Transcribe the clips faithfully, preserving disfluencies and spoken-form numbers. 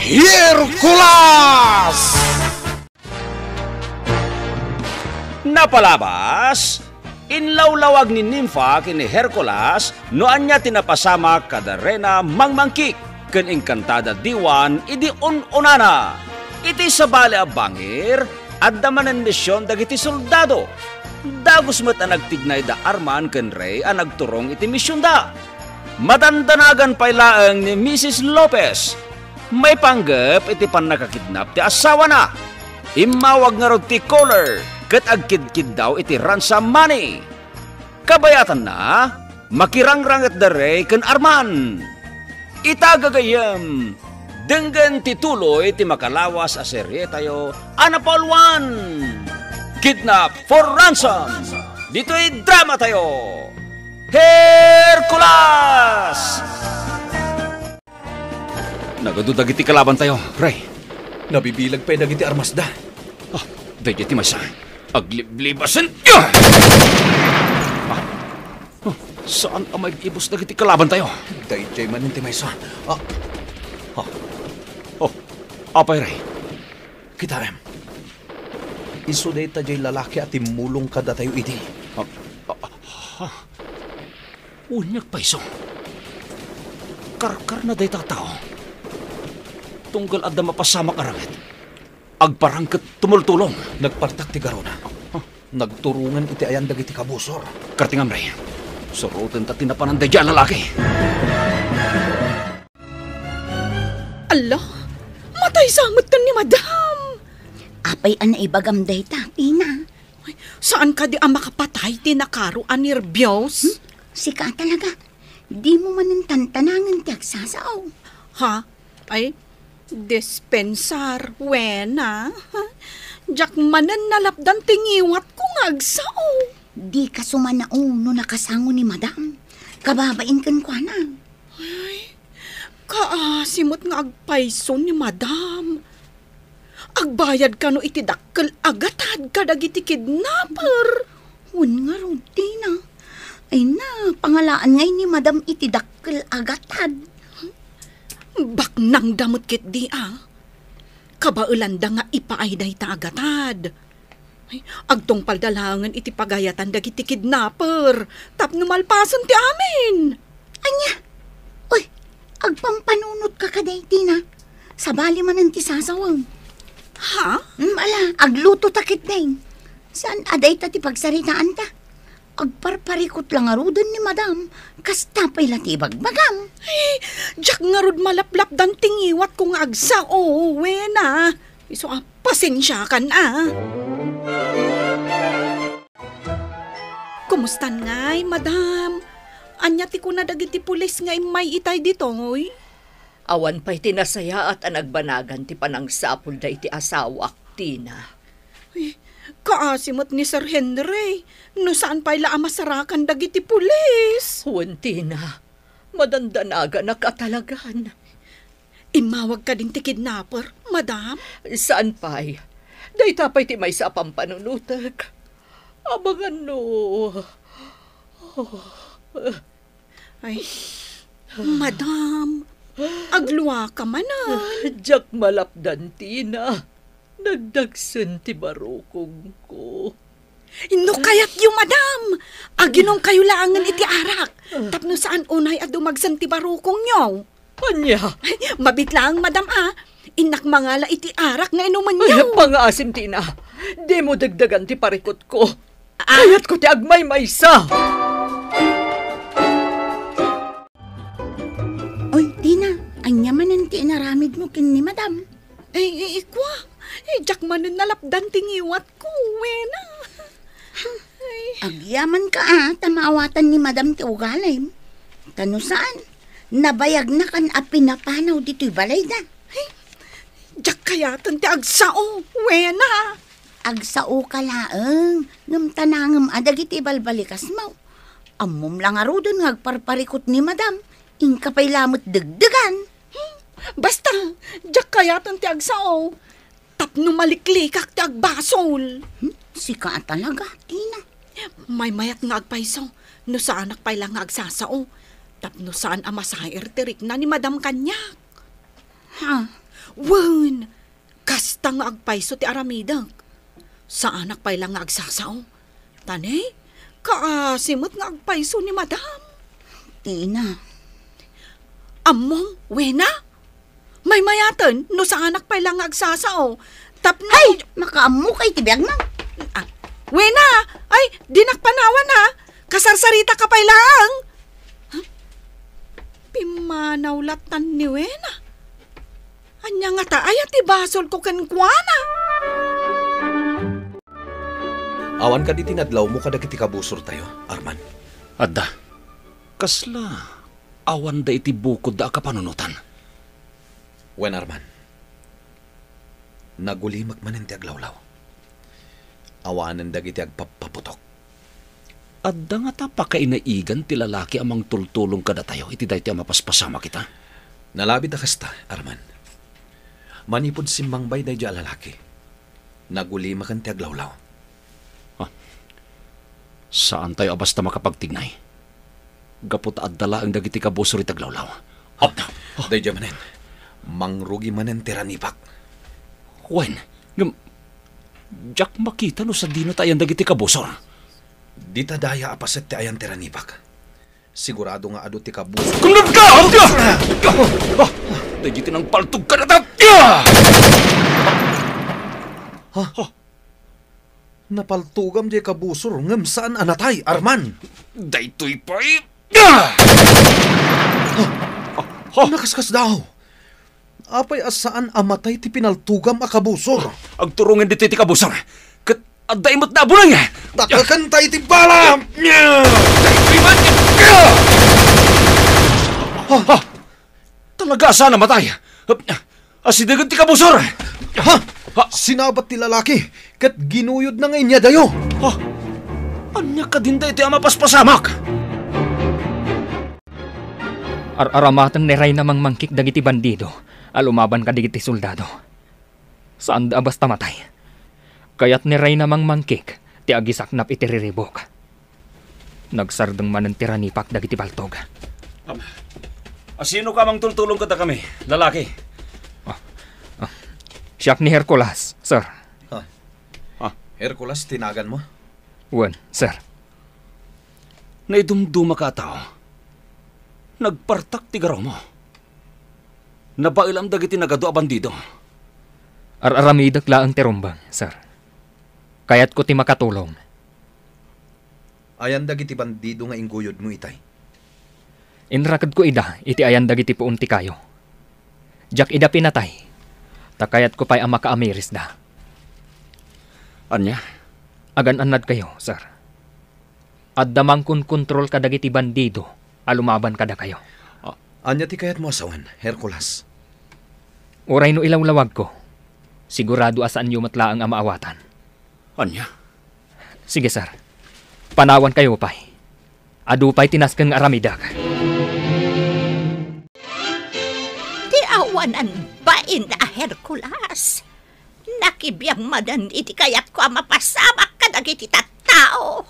Hercules! Napalabas, inlawlawag ni Nympha ken ni Hercules no anya ti napasamak kada reyna mangmangkik ken engkantada diwan idi un-unana. Iti sabali a bangir, adda manen mision dagiti soldado. Dagus met a nagtignay da Arman ken Rey a nagturong iti misionda. Madandanagan pay laeng ni Misis Lopez. Maipanggep iti pannakakidnap ti asawana. Immawag ngarud ti caller ket agkidkiddaw iti ransom money. Kabayatanna, makirangrangit da Rey ken Arman. Ita gagayyem, denggen ti tuloy ti makalawas a serietayo a napauloan, Kidnap for Ransom. Ditoy dramatayo, Hercules! Nagadu dagiti kalabantayo, Rey. Nabibilag pay dagiti armasda. Ah, daydiay ti maysa. Agliblibasen. Ah! Ah, oh, saan a maibibus dagiti kalabantayo? Daydiay manen ti maysa. Ah. Ah. Oh, apay, Rey? Kitaem. Isu dayta diay lalaki a timmulong kadatayo idi. Ah, ah, ah, ah. Wen, agpayso. Karkarna dayta a tao. Tunggal adda mapasamak a ranget, agparang ket tumultulong. Nagpartak ti garona. Ah. Nagturongen iti ayan dagiti kabusor. Kartingam, Rey. Suroten ta ti napanan daydiay a lalaki. Alla, matay sa met ni Madam! Apay a naibagam dayta, Tina? Ay, saan kadi a makapatay ti nakaro a nerbios? Hmm? Sika talaga. Dimo manen tantanangen ti agsasao. Ha? Ay, dispensar, wena. Diak manen nalapdan ti ngiwatko nga agsao. Dika sumanao no nakasango ni Madam. Kababain kenkuana. Ay, kaasi met nga agpayso ni Madam. Agbayad kano iti dakkel a gatad kadagiti kidnapper? Wen ngarud, Tina. Ay na, pangalaan ngay ni Madam iti dakkel a gatad. Baknangda met ketdi a. Kabaelanda nga ipaay dayta a gatad. Ay, agtungpalda laengen iti pagayatan dagiti kidnapper tapno malpasen ti amin. Ania? Uy, agpampanunotka kadi, Tina. Sabali manen ti sasawem. Ha? Mm, ala, agluto ta ketdi. Saan a dayta ti pagsaritaanta? Agparparikut la ngaruden ni Madam, kasta pay la ti ibagbagam. Ay, diak ngarud malaplapdan ti ngiwatko nga agsao, wena. Isu a, pasensiakan a. Kumustan ngay, Madam? Ania ti kuna dagiti pulis nga immay itay ditoy? Awan pay ti nasayaat a nagbanagan ti panangsapulda iti asawak, Tina. Ay, kaasi met ni Sir Henry, no saan pay la a masarakan dagiti pulis. Wen, Tina, madandanaganak a talagan. Immawag kadin ti kidnapper, Madam? Saan pay. Dayta pay ti maysa a pampanunotek. Abangan no. Ay, Madam, agluaka manen. Diak malapdan, Tina. Nagdagsen ti barukongko. No kayatyo, Madam, aginumkayo laengen iti arak, tapno saan unay a dumagsen ti barukongyo. Ania? Ay, mabiit laeng, Madam, a. Innak mangala iti arak nga inumenyo. Ay, pangaasim, Tina. Dimo dagdagan ti parikutko. Ah? Kayatko ti agmaymaysa. Oy, Tina, ania manen ti inaramidmo ken ni Madam? Ay, ay, ikua. Ay, diak manen nalapdan ti ngiwatko, wena. Ay. Agyamanka a, ta maawatan ni Madam ti ugalim. Ta no saan, nabayagnakan a pinapanaw ditoy balayda. Ay, diak kayaten ti agsao, wena. Agsaoka laeng, ngem tanangem a dagiti balbalikasmo. Ammom la ngaruden nga agparparikut ni Madam, inka pay la met degdegan. Hmm, basta, diak kayaten ti agsao. Tapno maliklikak ti agbasol. Hmm, sika a talaga, Tina. Maymayat nga agpayso, no saanak pay la nga agsasao. Tapno saan a masair ti rikna ni Madam kaniak. Ha? Wen, kasta nga agpayso ti aramidek. Saanak pay la nga agsasao. Ta ne, kaasi met nga agpayso ni Madam. Tina. Ammom, Wena? Maymayaten no saanak pay la nga agsasao. Tapno Ay! Makaammo kay ti biagna. Ah, Wena! Ay, dinak panawan, ha? Kasarsaritaka pay laeng. Huh? Pimmanaw latan ni Wena. Ania ngata aya ti basolko kenkuana? Awan kadi ti nadlawmo kadagiti kabusortayo, Arman? Adda. Kasla awanda iti bukodda a kapanunotan. Wen, Arman, nagulimek manen ti aglawlaw. Awanen dagiti agpappaputok. Adda ngata pakainaigan ti lalaki a mangtultulong kadatayo iti daytoy a mapaspasamak ita? Nalabit a kasta, Arman. Manipud simmangbay daydiay a lalaki, nagulimaken ti aglawlaw. Ah, saantayo a basta makapagtignay. Gapu ta adda laeng dagiti kabusor iti aglawlaw. Ah, daydiay manen, mangrugi manen ti ranipak. Wen, ngem, diak makita no sadino ti ayan dagiti kabusor. Dita daya a paset ti ayan ti ranipak. Sigurado nga adu ti kabusor. Kumnad ka! Ah! Ah! Daydi ti nangpaltog kadata! Ah! Ha? Napaltogam diay kabusor ngem saan a natay, Arman. Daytoy pay. Ah! Ah! Nakaskasdaaw. Apay a saan a matay ti pinaltogam a kabusor? Agturong ditoy ti kabusor. Ket adda met nabuneng. Dakekenta iti bala! Daytoy man. Ha? Talaga a saan a matay. Asidegen ti kabusor. Ha? Ha? Sinabat ti lalaki ket ginuyodna nga inyadayo. Ha? Ania kadin daytoy a mapaspasamak? Ar-aramaten ni Reyna Mangmangkik dagiti bandido a lumaban kadagiti soldado. Saanda a basta matay. Kayat ni Reyna Mangmangkik ti agisaknap iti riribuk. Nagsardeng manen ti ranipak dagiti paltog. Am, asino ka mangtultulong kadakami, lalaki? Ah, ah, siak ni Hercules, sir. Ha? Ah. Hercules ti naganmo? Wen, sir. Naidumdumaka a tao. Nagpartak ti garrumo. Nabaelam dagiti nagadu a bandido. Ar-aramidek laeng ti rumbeng, sir. Kayatko ti makatulong. Ayan dagiti bandido nga ingguyodmo itay? Inrakedko ida iti ayan dagiti puon ti kayo. Diak ida pinatay, ta kayatko pay a makaamirisda. Ania? Agan-annadkayo, sir. Adda mangkonkontrol kadagiti bandido a lumaban kadakayo. A-, ania ti kayatmo a sawen, Hercules? Uray no ilawlawagko, sigurado a saanyo met laeng a maawatan. Ania? Sige, sir. Panawankayo pay. Adu pay ti nasken nga aramidek. Ti awanan bain a Hercules. Nakibiang manen iti kayatko a mapasamak kadagiti tattao.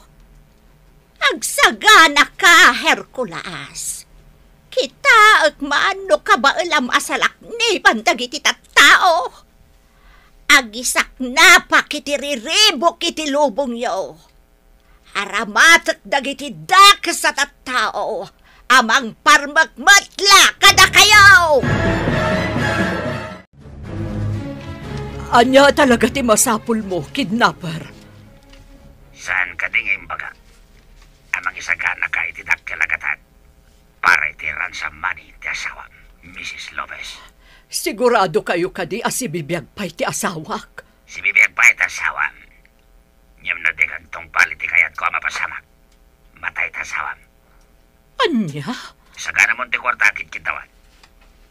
Agsaganaka, Hercules. Kitaek man no kabaelam a salakniban dagiti tattao. Agisaknapak iti riribuk iti lubongyo. Aramatek dagiti dakes a tattao a mangparmekmetla kadakayo! Ania talaga ti masapulmo, kidnapper? Saan kadi nga imbagak a mangisaganaka iti dakkel a gatad para iti ransom money ti asawam, Missus Lopez? Sigurado kayo kadi a sibibiag pay ti asawak? Sibibiag pay ti asawam. Ngem no dika agtungpal iti kayatko a mapasamak, matay ti asawam. Ania? Saganamon ti kuarta a kidkiddawat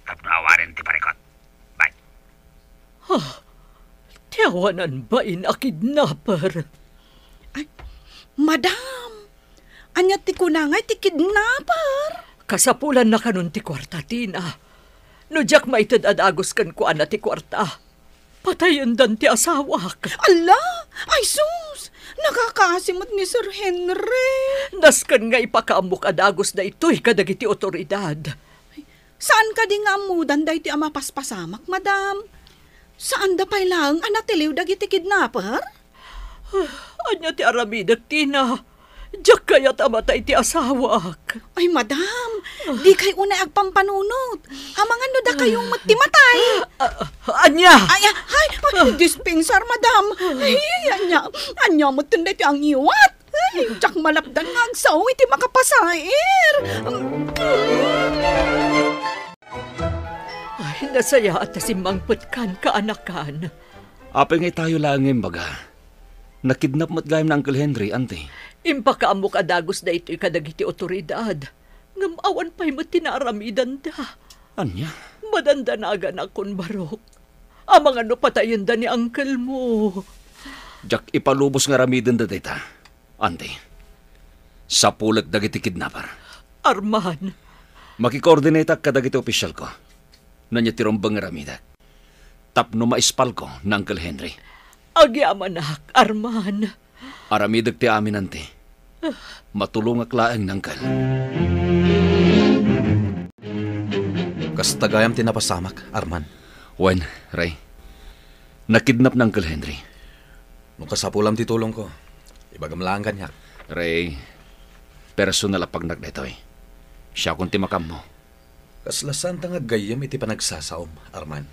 tapno awanen ti parikut. Bay. Ah, ti awanan bain a kidnapper. Ay, madam, ania ti kuna nga iti kidnapper? Kasapulanna kanon ti kuarta, Tina. No diak maited a dagus kenkuana ti kuarta, patayendan ti asawak. Alla! Ay sus! Nakakaasi met ni Sir Henry. Nasken nga ipakaammok a dagus daytoy kadagiti otoridad. Ay, Saan kadi nga ammodan daytoy a mapaspasamak, madam? Saanda pay laeng a natiliw dagiti kidnapper? Ania ti aramidek, Tina? Diak kayat a matay ti asawak. Ay, madam, dikay unay agpampanunot. Amangan no dakayo met ti matay. Ah, ania? Ay, ah, ay, ay, dispensar, madam. Ay, ania, ania met daytoy a ngiwat? Ay, diak malapdan nga agsao iti makapasair. Ay, nasayaat a simmangpetkan, kaanakan. Apay nga itayo laeng nga imbaga? Nakidnap met gayam ni Uncle Henry, Auntie. Impakaammok a dagus daytoy kadagiti otoridad. Ngem awan pay met ti naaramidanda. Ania? Madandanaganak, Barok. Amangan no patayenda ni uncle mo. Diak ipalubos nga aramidenda dayta, Auntie. Sapulek dagiti kidnapper. Arman. Makikoordinatak kadagiti opisyalko. Ania ti rumbeng nga aramidek tapno maispalko ni Uncle Henry. Agyamanak, Arman. Aramidek ti amin, Auntie. Matulongak laeng ni Uncle. Kasta gayam ti napasamak, Arman. Wen, Rey. Nakidnap ni Uncle Henry. No kasapulam ti tulongko, ibagam laeng kaniak. Rey, personal a pagnak daytoy. Siakon ti makaammo. Kasla saanta nga aggayyem iti panagsasaom, Arman.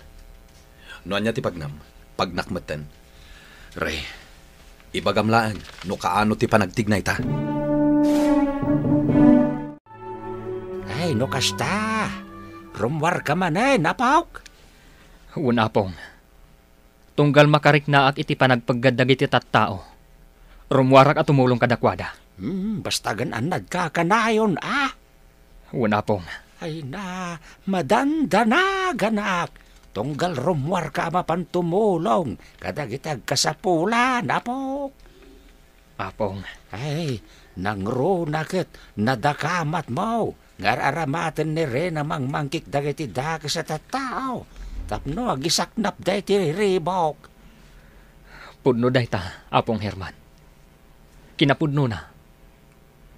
No ania ti pagnam, pagnak metten. Rey. Ibagam laeng no kaano ti panagtignayta. Ay, no kasta, rummuarka manen, apok? Wen, apong. Tunggal makariknaak iti panagpeggad dagiti tattao, rummuarak a tumulong kadakuada. Hmm, basta agan-annadka kanayon, a? Wen, apong. Ay na, madandanaganak. Tunggal rummuarka a mapan tumulong kadagiti agkasapulan, apok. Apong. Ay, nangruna ket nadakamatmo nga ar-aramaten ni Reyna Mangmangkik dagiti dakes a tattao tapno agisaknapda iti riribok. Pudno dayta, Apong Herman. Kinapudnona,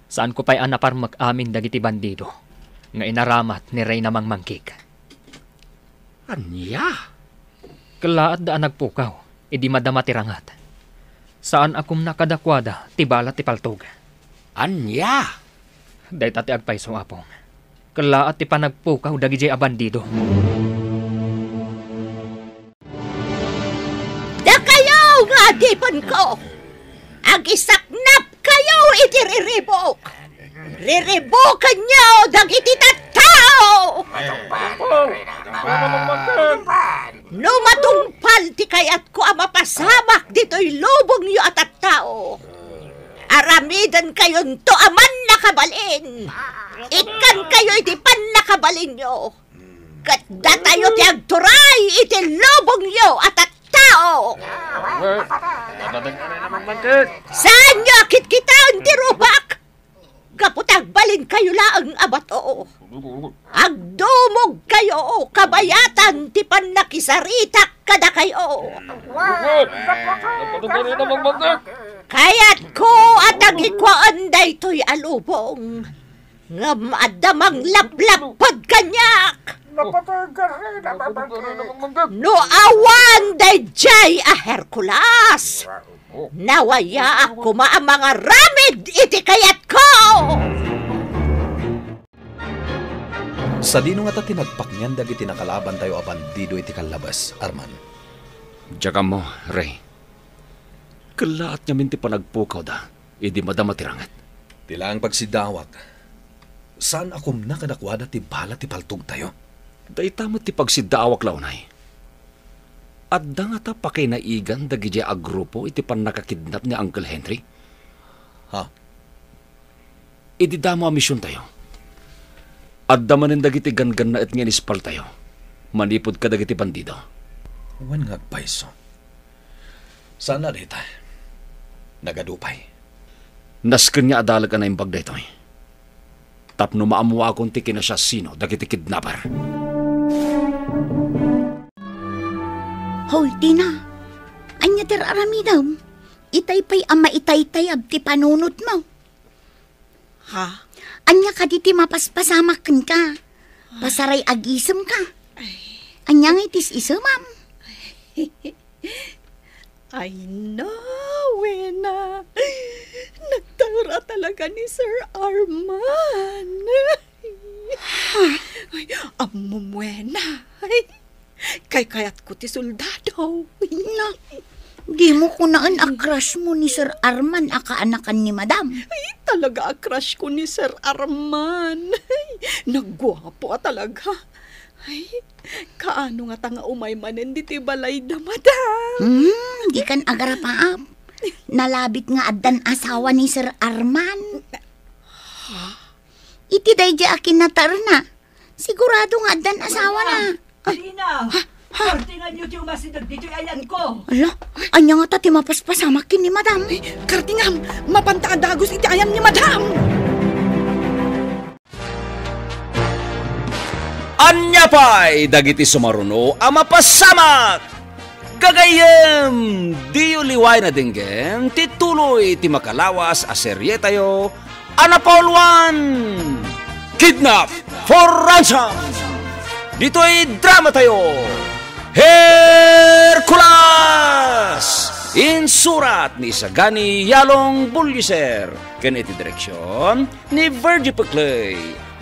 saanko pay a naparmek amin dagiti bandido nga inaramat ni Reyna Mangmangkik. Ania? Kellaatda a nagpukaw idi madama ti rangat. Saan a kumna kadakuada ti bala ti paltog. Ania? Dayta ti agpayso, Apong. Kellaat ti panagpukaw dagidiay a bandido. Dakayo nga adipenko! Agisaknapkayo iti riribok! Riribokenyo dagiti tattao! No matungpal ti kayatko a mapasamak ditoy lubongyo a tattao, aramidenkayonto a mannakabalin. Ikkankayo iti pannakabalinyo. Ket datayo ti agturay iti lubongyo a tattao. Saanyo a kitkitaen ti rupak? Gapu ta agbalinkayo laeng a bato, agdumogkayo kabayatan ti pannakisaritak kadakayo. Kayatko a tagikuan daytoy a lubong. Ngem adda manglaplapped kaniak. Napatay ka rin, napatay. No awan daydiay a Hercules, nawayaak koma a mangaramid iti kayatko. Sadino ngata ti nagpaknian dagiti nakalabantayo a bandido iti kallabas, Arman? Diak ammo, Rey. Kellaat ngamin ti panagpukawda idi madama ti ranget. Ti laeng pagsiddaawak, saan a kumna kadakuada ti bala ti paltogtayo? Dayta met ti pagsiddaawak la unay. Adda ngata pakinaigan dagidiay a grupo iti pannakakidnap ni Uncle Henry? Ha? Idi damo a misiontayo, adda manen dagiti ganggannaet nga inispaltayo manipud kadagiti bandido. Wen nga agpayso. Saan a dayta? Nagadu pay. Nasken nga adalek a naimbag daytoy. Tapno maammoakon ti kinasiasino dagiti kidnapper. Hoy, Tina! Ania ti ar-aramidem? Itay pay a maitaytayab ti panunotmo. Ha? Ania kadi ti mapaspasamak kenka? Pasaray agisemka. Ania nga itis isemam? Ay, no, Wena. Nagtaer a talaga ni Sir Arman. Ay, ammom, Wena. Ay, kaykayatko ti soldado. Na, dimo kunaen a crush mo ni Sir Arman a kaanakan ni Madam? Ay, talaga a crush ko ni Sir Arman. Ay, nagguapo a talaga. Ay, kaano ngata nga umay manen ditoy balay da, Madam? Hmm, dikan agarapaap. Nalabit nga addan asawa ni Sir Arman. Iti daydi a kinataerna, sigurado nga addan asawana. Alina, kartinganyo ti umasideg ditoy ayanko. Ala, ania ngata ti mapaspasamak ken ni Madam? Kartingam, mapanta a dagus iti ayan ni Madam. Ania pay dagiti sumaruno a mapasamak? Gagayyem, diyo liwayen a denggen ti tuloy ti makalawas a serietayo a napauluan, Kidnap for Ransom. Ditoy dramatayo, Hercules! Insurat ni Sagani Yalong Buliser ken iti direksion ni Virgie Peclay.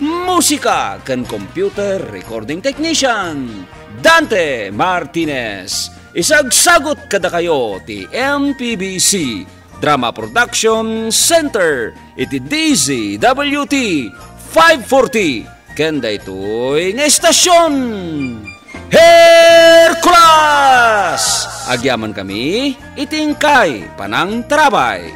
Musika ken computer recording technician, Dante Martinez. Isagsagut kadakayo ti M P B C Drama Production Center iti D Z W T five forty ken daytoy nga estasion. Hercules! Agyamankami iti inkay panangtarabay.